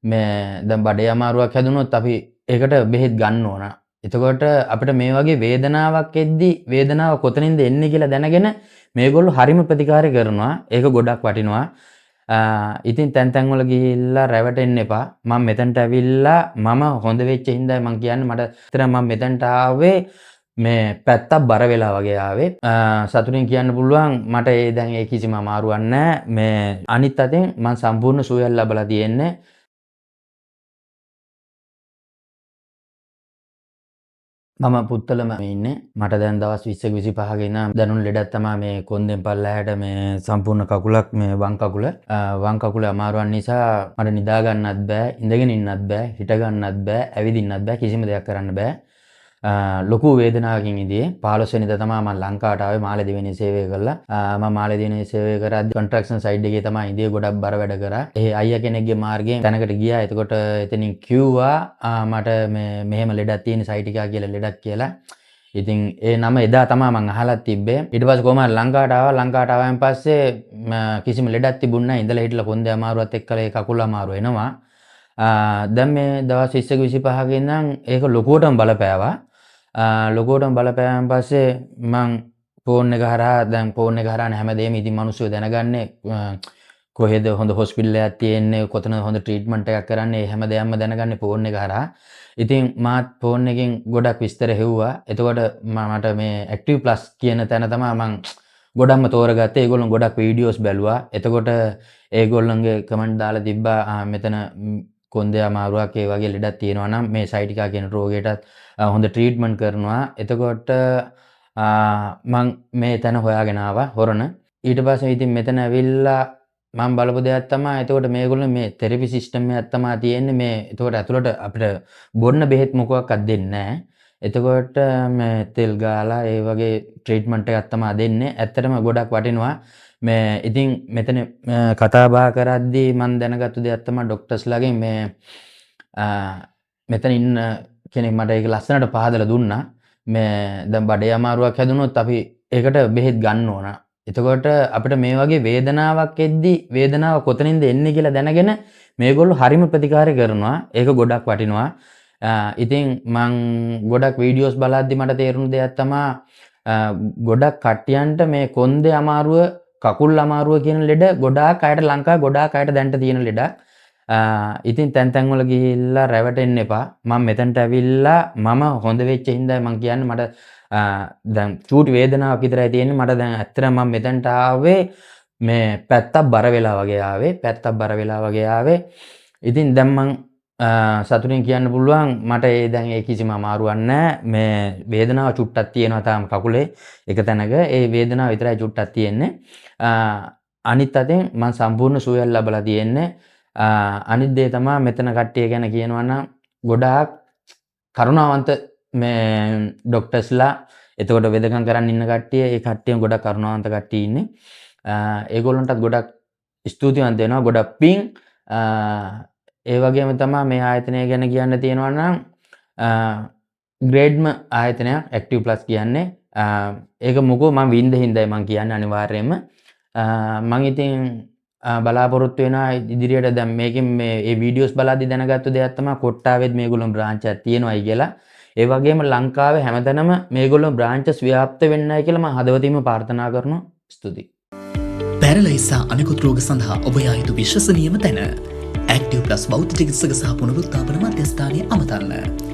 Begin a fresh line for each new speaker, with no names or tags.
මේ දැන් බඩේ අමාරුවක් හැදුනොත් අපි ඒකට බෙහෙත් ගන්න ඕන. එතකොට අපිට මේ වගේ වේදනාවක් එද්දි වේදනාව කොතනින්ද එන්නේ කියලා දැනගෙන මේගොල්ලෝ හරිම ප්‍රතිකාර කරනවා. ඒක ගොඩක් වටිනවා. ඉතින් තැන් තැන් වල ගිහිල්ලා රැවටෙන්න එපා. මම මෙතනට ඇවිල්ලා මම හොඳ වෙච්ච හින්දායි මං කියන්නේ. මට ඇත්තටම මම මෙතනට ආවේ මේ පැත්තක් බර වෙලා වගේ ආවේ. සතුටින් කියන්න පුළුවන් මට ඒ දැන් ඒ කිසිම අමාරුවක් නැහැ. මේ අනිත් අතින් මං සම්පූර්ණ සුවයක් ලැබලා තියෙන්නේ. මම පුත්තලම ඉන්නේ. මට දැන් දවස් 20ක 25ක ඉඳන් දැනුණු ලෙඩක් තමයි මේ කොන්දෙන් පල්ලෙහාට මේ සම්පූර්ණ කකුලක් මේ වම් කකුල. වම් කකුලේ අමාරුවන් නිසා මට නිදා ගන්නත් බෑ, ඉඳගෙන ඉන්නත් බෑ, හිට ගන්නත් බෑ, ඇවිදින්නත් බෑ, කිසිම දෙයක් කරන්න බෑ. ලොකු වේදනාවකින් ඉදියේ. 15 වෙනිදා තමයි මම ලංකාවට ආවේ මාළේ දෙවෙනි සේවය කරලා. මම මාළේ දෙවෙනි සේවය කරද්දි කන්ස්ට්‍රක්ෂන් සයිඩ් එකේ තමයි ඉදියේ, ගොඩක් බර වැඩ කරා. ඒ අයියා කෙනෙක්ගේ මාර්ගයෙන් තැනකට ගියා. එතකොට එතනින් කිව්වා මට මේ මෙහෙම ලෙඩක් තියෙන සයිටිකා කියලා ලෙඩක් කියලා. ඉතින් ඒ නම එදා තමයි මං අහලා තිබ්බේ. ඊට පස්සේ කොහොම හරි ලංකාවට ආවා. ලංකාවට ආවයන් පස්සේ කිසිම ලෙඩක් තිබුණ නැහැ. ඉඳලා හිටලා කොන්දේ අමාරුවත් එක්කලා ඒ කකුල අමාරුව එනවා. දැන් මේ දවස් 20ක 25ක ඉඳන් ඒක ලොකුවටම බලපෑවා. ලොකුවටම බලපෑවන් පස්සේ මං ෆෝන් එක හරහා, දැන් ෆෝන් එක හරහානේ හැමදේම ඉතින් මිනිස්සු දැනගන්නේ, කොහෙද හොඳ හොස්පිටල් එකක් තියෙන්නේ, කොතනද හොඳ ට්‍රීට්මන්ට් එකක් කරන්නේ, හැම දෙයක්ම දැනගන්නේ ෆෝන් එක හරහා. ඉතින් මාත් ෆෝන් එකෙන් ගොඩක් විස්තර හෙව්වා. එතකොට මට මේ ඇක්ටිව් ප්ලස් කියන තැන තමයි මං ගොඩක්ම තෝරගත්තේ. ඒගොල්ලෝ ගොඩක් වීඩියෝස් බැලුවා. එතකොට ඒගොල්ලන්ගේ කමෙන්ට් දාලා තිබ්බා මෙතන කොන්දේ අමාරුවක් ඒ වගේ ලෙඩක් තියෙනවා නම් මේ සයිටිකා කියන රෝගයටත් හොඳ ට්‍රීට්මන්ට් කරනවා. එතකොට මං මේ තැන හොයාගෙන ආවා හොරණ. ඊට පස්සේ ඉතින් මෙතන ඇවිල්ලා මං බලපු දෙයක් තමයි එතකොට මේගොල්ලෝ මේ තෙරපි සිස්ටම් එකක් තමයි තියෙන්නේ. මේ එතකොට ඇතුළට අපිට බොන්න බෙහෙත් මොකක්වත් දෙන්නේ නැහැ. එතකොට මේ තෙල් ගාලා ඒ වගේ ට්‍රීට්මන්ට් එකක් තමයි දෙන්නේ. ඇත්තටම ගොඩක් වටිනවා. මේ ඉතින් මෙතන කතා බහ කරද්දී මං දැනගත්තු දෙයක් තමයි ඩොක්ටර්ස්ලාගෙන් මේ මෙතන ඉන්න කෙනෙක් මට ඒක ලස්සනට පහදලා දුන්නා. මේ දැන් බඩේ අමාරුවක් හැදුනොත් අපි ඒකට බෙහෙත් ගන්න ඕන. එතකොට අපිට මේ වගේ වේදනාවක් එද්දි වේදනාව කොතනින්ද එන්නේ කියලා දැනගෙන මේගොල්ලෝ හරිම ප්‍රතිකාර කරනවා. ඒක ගොඩක් වටිනවා. ඉතින් මං ගොඩක් වීඩියෝස් බලද්දි මට තේරුණු දෙයක් තමයි ගොඩක් කට්ටියන්ට මේ කොන්දේ අමාරුව, කකුල් අමාරුව කියන ලෙඩ ගොඩාක් අයට ලංකාවේ ගොඩාක් අයට දැනට තියෙන ලෙඩක්. ඉතින් තැන් තැන් වල ගිහිල්ලා රැවටෙන්න එපා. මම මෙතනට ඇවිල්ලා මම හොඳ වෙච්ච හින්දායි මං කියන්නේ. මට දැන් චූටි වේදනාවක් විතරයි තියෙන්නේ. මට දැන් ඇත්තටම මම මෙතනට ආවේ මේ පැත්තක් බර වෙලා වගේ ආවේ. පැත්තක් බර වෙලා වගේ ආවේ. ඉතින් දැන් මං සතුටින් කියන්න පුළුවන් මට ඒ දැන් ඒ කිසිම අමාරුවක් නැහැ. මේ වේදනාව චුට්ටක් තියෙනවා තාම කකුලේ එක තැනක. ඒ වේදනාව විතරයි චුට්ටක් තියෙන්නේ. අනිත් අතින් මං සම්පූර්ණ සුවයක් ලැබලා තියෙන්නේ. අනිත් දේ තමයි මෙතන කට්ටිය ගැන කියනවා නම් ගොඩාක් කරුණාවන්ත මේ ඩොක්ටර්ස්ලා, එතකොට වෙදකම් කරන්න ඉන්න කට්ටිය, ඒ කට්ටියම ගොඩක් කරුණාවන්ත කට්ටිය ඉන්නේ. ඒගොල්ලන්ටත් ගොඩක් ස්තුතිවන්ත වෙනවා, ගොඩක් පිං. ඒ වගේම තමයි මේ ආයතනය ගැන කියන්න තියෙනවා නම් ග්‍රේඩ්ම ආයතනයක් ඇක්ටිව් ප්ලස් කියන්නේ. ඒක මොකෝ මං වින්ද හින්දායි මං කියන්නේ අනිවාර්යයෙන්ම. මං ඉතින් බලාපොරොත්තු වෙනවා ඉදිරියට දැන් මේකෙන් මේ ඒ වීඩියෝස් බලද්දි දැනගත්තු දෙයක් තමයි කොට්ටාවෙත් මේගොල්ලෝ බ්‍රාන්ච් එකක් තියෙනවායි කියලා. ඒ වගේම ලංකාවේ හැමතැනම මේගොල්ලෝ බ්‍රාන්චස් ව්‍යාප්ත වෙන්නයි කියලා මං හදවතින්ම ප්‍රාර්ථනා කරනවා. ස්තුතියි.
පැරලයිස් සහ අනෙකුත් රෝග සඳහා ඔබ යා යුතු විශ්වසනීයම තැන. ඇක්ටිව් ප්ලස් බෞද්ධ චිකිත්සක සහ පුනරුත්ථාපන මධ්‍යස්ථානය අමතන්න.